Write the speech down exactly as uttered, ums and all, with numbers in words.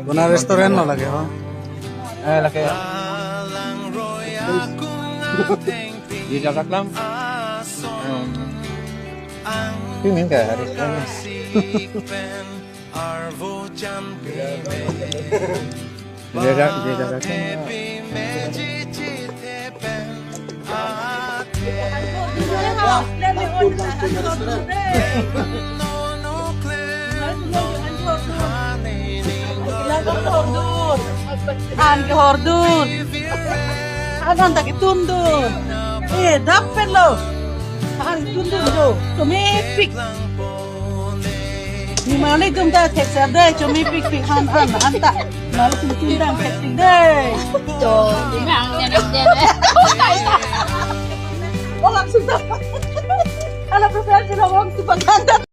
Kona restaurant lo lake ho. Eh, lake. Di Jakarta. Hmm. Ini enggak restaurant. Beda, beda rasa. Han ke hordun. Han han ta ke tundun. Eh, dap pen lo. Han tundun do. Tumepik. Ni mali tum ta thek sa dei, chomepikpik han han han ta. Mali tum tum dang thekpik dei. To, di mang ne ne ne. Oh, langsung ta. Ala profile sila wang tu pangkanta.